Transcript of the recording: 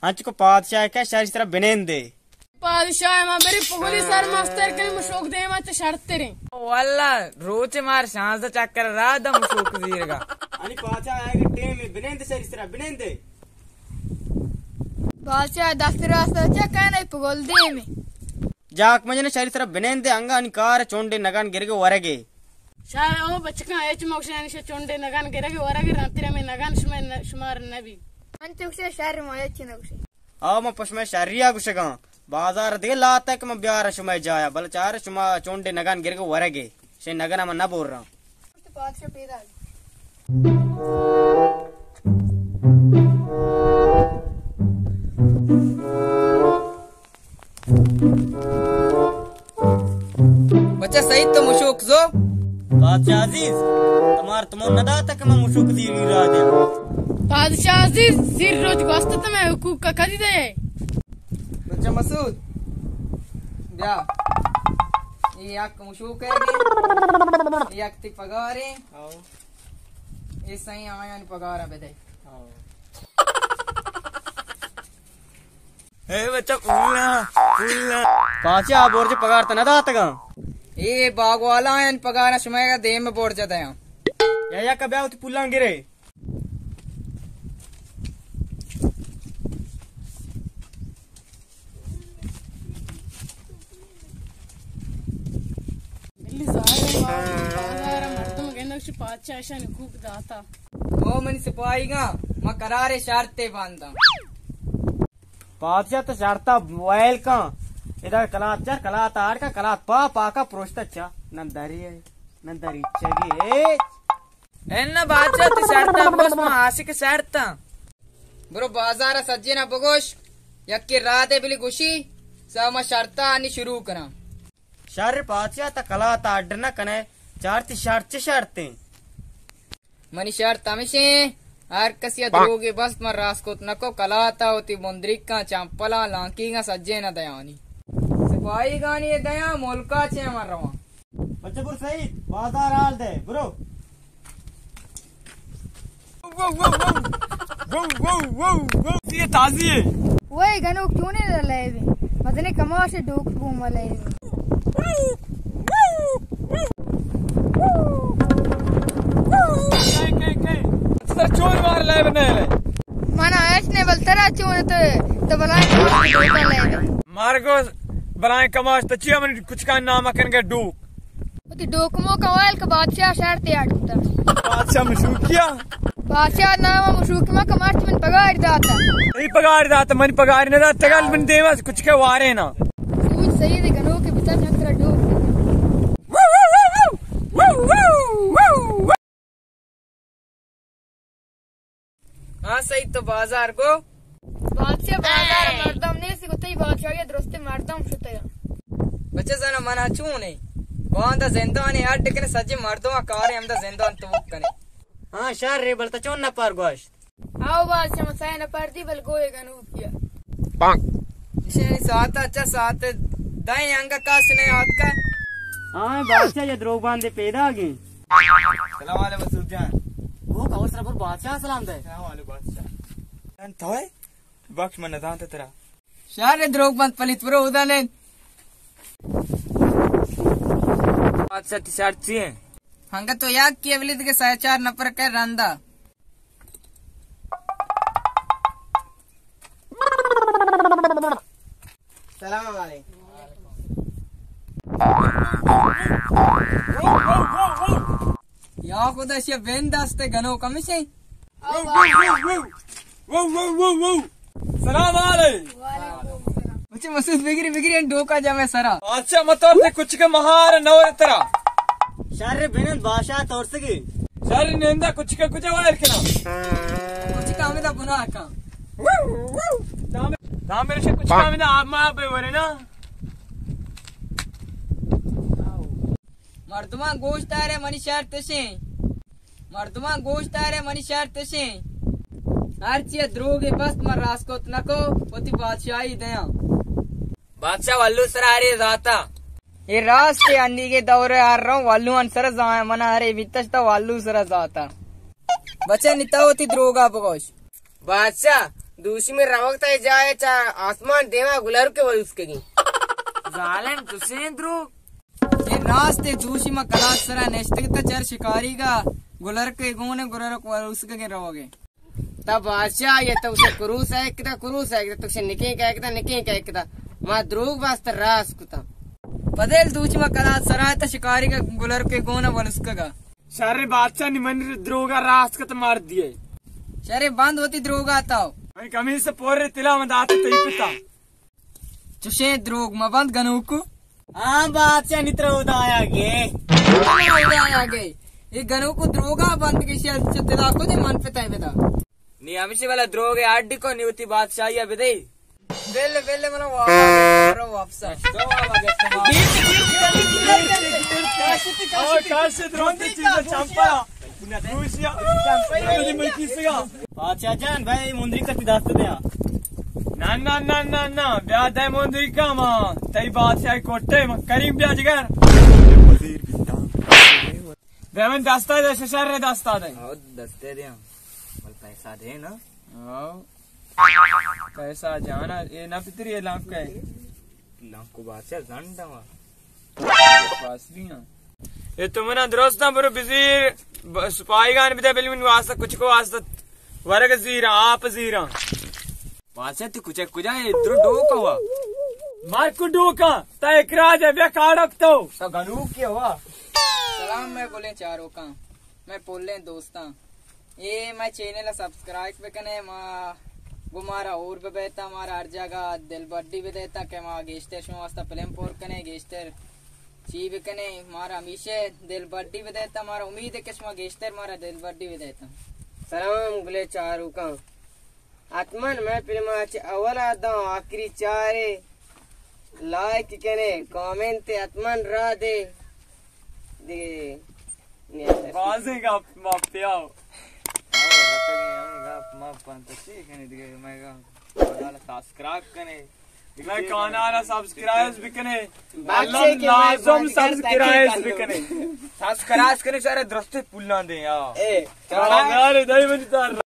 انچکو پادشاہ کہ شری سرا بنندے۔ پادشاہ ما بری پگلی سر مستر کنی مشوک دیما چہ شرتریں۔ واللہ روچ مار شانزدہ چکر را دم مشوک زیرگا۔ انی پادشاہ آئے گا ٹیم بنندے شری سرا بنندے۔ بادشاہ دست راست چہ کنے پگل دیمے۔ جاک مجن شری سرا بنندے انگا انی کار چونڈے نگان گرگے ورگے۔ شاہ او بچکاں ہچ مگشانی شہ چونڈے نگان گرگے ورگے راتر ہمیں نگان شما ن-، شمار نبی۔ من چکشے شر ما ہچ نگشے۔ او من پشمے شریا گشگاں۔ بازار دے لاتک من بیار شما جایا بل چار شما چونڈے نگان گرگے ورگے۔ شے نگان من نبوراں۔ پادشاہ پیدا۔ بچہ سعید تو مشوک زو۔ بادشاہ عزیز، تمار تمو نہ داتا کہ من مشوک زیری را دے۔ بادشاہ عزیز، سیر روچ گوست تمہیں حقوق کا کدی دے۔ بچہ مسعود، بیا۔ یہ یک مشوک ہے، یہ یک تی پگاریں۔ اے سئیں آیانی پگار ءَ بدئے۔ اے بچہ پولاں، پولاں۔ پادشاہ برج پگار تہ نہ داتگاں۔ اے باگوالا آیانی پگار شمئے دیم برج دیاں۔ یا یک بیا وتی پولاں گرے۔ بلی ظاہر ہے، بازار ءَ مردم گندگ چہ پادشاہ اشانی حقوق داتا۔ او منی سپاہیگاں، ما قرار شرطے بانداں۔ پادشاہ تو شرطا ویل کن۔ ادا کلات چر، کلات آڑ کا، کلات پا، پا کا پروشتا چا۔ ننداری ہے، ننداری چگی ہے۔ انا بادشاہ تی شرطا بگوش، ما عاشق شرطاں۔ برو بازار ءَ سجینا بگوش، یکے رادے بلی گوشی، سا ما شرطا آنی شروع کناں۔ شر پادشاہ تا کلات اڈ نہ کنے، چارتی شرط چہ شرطیں؟ منی شرط ہمشیں، ہر کسی ءَ دروگے بست من راست کت نکو، کلاتا وتی بندریکاں، چمپلاں، لانکیگاں سجینا دیانی۔ سپاہیگانی دیاں، ملکا چہ من رواں۔ بچہ برو سعید، بازار حال دے، برو۔ یہ تازی ہے۔ وے گنوک چونے لیب، مزنے کماش ڈوک گوما لیب۔ کئی، کئی، کئی۔ ترا چون مار لیب نہ لے۔ منا ایش نے بل ترا چون تو، تو بلائیں کماش ڈوکا لیب۔ مارگو بلائیں کماش تو چیا من کچکان نام کن گے ڈوک۔ وتی ڈوک موکا ویل کہ بادشاہ شرطے اڈ کتا۔ بادشاہ مشوکیا؟ بادشاہ نام مشوکی ما کماش من پگار داتا۔ ای پگار داتا، من پگار نہ داتا، تگل من دیما کچکے وارے نا۔ سوچ سعید گنوکے بتا چترا ڈوک۔ ہاں سعید تو بازار گو۔ بادشاہ بازار مردم نیست، گو تئی بادشاہی درست مردم شتگا۔ بچہ زنا منا چونے؟ باندا زندانی اڈ کنے سجے مردم کارے ہمدا زندان تو کنے۔ ہاں شر رے بلتا چون نپار گوشت۔ آو بادشاہ من سئے نپر دی بل گوئے گنوکیا۔ پانک۔ شے ساعت اچھا ساعت دائیں انگا کاس نے آتکا۔ ہاں بادشاہ یہ دروگ باندے پیدا گئے۔ سلام علیکم مسعود جان۔ وہ کہو سر پر بادشاہ سلام دے۔ سلام علیکم بادشاہ۔ جان تو ہے؟ بخش من نزانت ترا۔ شہر دروگ بند پلیت برو ادا نے۔ بادشاہ تی شرط چی ہے؟ ہنگا تو یاد کیے بلیت کہ سہ چار نفر کے رندا۔ سلام علیکم۔ یا خدا، شیا بین دستے گنو کمشے۔ سلام علیکم۔ بچے مسعود بگری، بگری، ان ڈوکا جا میں سرا۔ اچھا، متور تے کچھ کے مہار نور ترا۔ شر بنند بادشاہ تورسگی۔ شر نندا کچھ کے کجا وائر کنا۔ کچھ کا ہمیں دا بنا کا۔ دام، دام میرے سے کچھ کا ہمیں دا آپ ما آپ ورے نا۔ مردمان گوش دارے منی شرط اشیں۔ مردمان گوش دارے منی شرط اشیں۔ ہرچی دروگے بست من راست کت نکو، وتی بادشاہی دیاں۔ بادشاہ والو سرا ہرے داتا۔ اے راست اے، انیگے دور ہر رہوں والو ان سر زایا، منا ہرے بیتش تا والو سرا داتا۔ بچہ نتا وتی دروگا بگوش۔ بادشاہ، دوشی میں روگ تا جائے چا آسمان دیما گلر کے ولوس کے گی۔ ظالم، تو سین دروگ۔ اے راست اے، دوشی ما کلاس سرا نشتگ تا چر شکاری گا گلر کے گونے گلر کو ولوس کے روگے۔ تا بادشاہ، یہ تو اسے کروس ہے کتا، کروس ہے کتا، تو اسے نکیں کا کتا، نکیں کا کتا۔ ما دروگ واسطہ راست کتا۔ پدل دوچ ما کلاس سرا تا شکاری کا گلر کے گونا ولسکگا۔ شر بادشاہ، نی من دروگا راست کتا مار دیے۔ شر بند ہوتی دروگا تاو۔ من کمیس پورے تلا من داتا تئی پتا۔ چشیں دروگ مبند گنوکو۔ ہاں بادشاہ، نی ترا ہدایا گے۔ ہدایا گے۔ اے گنوکو دروگا بند کے شیل چ تلا کو دے من پتا بدا۔ نی ہمیشہ والا دروگ اڈ کو، نی ہوتی بادشاہی بدے۔ بل، بل، منا واپس، منا واپس۔ او، کاشت روتے چیز چمپا۔ روسیا۔ مجھے ملکی سگا۔ بادشاہ جان، بھائی مندری کتی دست دیا۔ نہ، نہ، نہ، نہ، نہ، بیا دے مندری کا ما۔ تئی بادشاہ کوٹے ما کریم بیا جگر۔ بیا من دستا دے، ششر دستا دے۔ ہاں، دستے دیا۔ بل پیسہ دے نا۔ ہاں۔ پیسہ جانا، اے نہ پتری، اے لانک ہے۔ لانکو بادشاہ زنڈ ہوا۔ پاسری ہاں۔ اے تو منا درستاں برو بزیر، ب-، سپاہیگان بدے بل من واسطہ کچکو واسطہ ورگ زیراں، آپ زیراں۔ بادشاہ تو کچک کجا ہے؟ درو ڈوک ہوا۔ مارکو ڈوکاں، تا اکراج ہے، بیا کاڑک تو۔ تا گنوک کے ہوا۔ سلام میں گلیں چاروکاں، میں پلیں دوستاں۔ اے مئے چینل ءَ سبسکرائب بکنے، ما گوں مارا اور ببیتا، مارا ہر جاگہ دل بڈی بدیتا کہ ما گیشتر شما واسطہ فلم پر کنے، گیشتر چی بکنے، مارا ہمیشہ دل بڈی بدیتا، مارا امید ہے کہ شما گیشتر مارا دل بڈی بدیتا۔ سلام گلے چاروکاں، حتماً مئے فلم ءَ چہ اولا داں آخری چارے، لائک کنے، کامنٹ حتماً را دے۔ دیگہ نیت۔ بازیں گپ ما پیاو۔ ہاں، رتگیں ہمیں گپ ما پنت چی کنے دیگہ، مئے گپ کانال سبسکرائب کنے۔ مئے کانال سبسکرائب بکنے۔ بچے کے لازم مئے سبسکرائب بکنے۔ سبسکرائب کنے، سارے درستے پولاں دے یا۔ اے، یار، دای منی تار۔